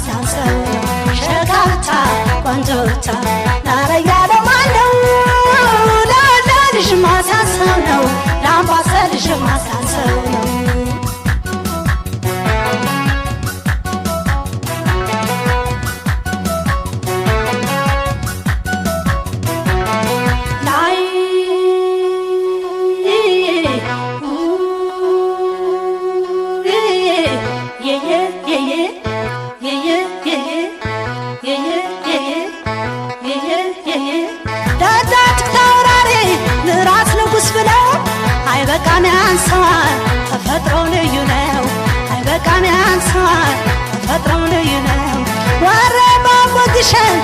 ሲያንሰው ነው። ሸጋ ብቻ ቆንጆ ብቻ ናረ ያለው ማነው? ለልጅማ ሲያንሰው ነው፣ ለአምባሰል ልጅማ ሲያንሰው ነው። ላይ ደጃች ተወራሪ ምራስ ንጉስ ብለው አይበቃም ያንሰዋል፣ ተፈጥሮ ልዩ ነው። አይበቃም ያንሰዋል፣ ተፈጥሮ ልዩ ነው። ወረ ባቦ ግሸን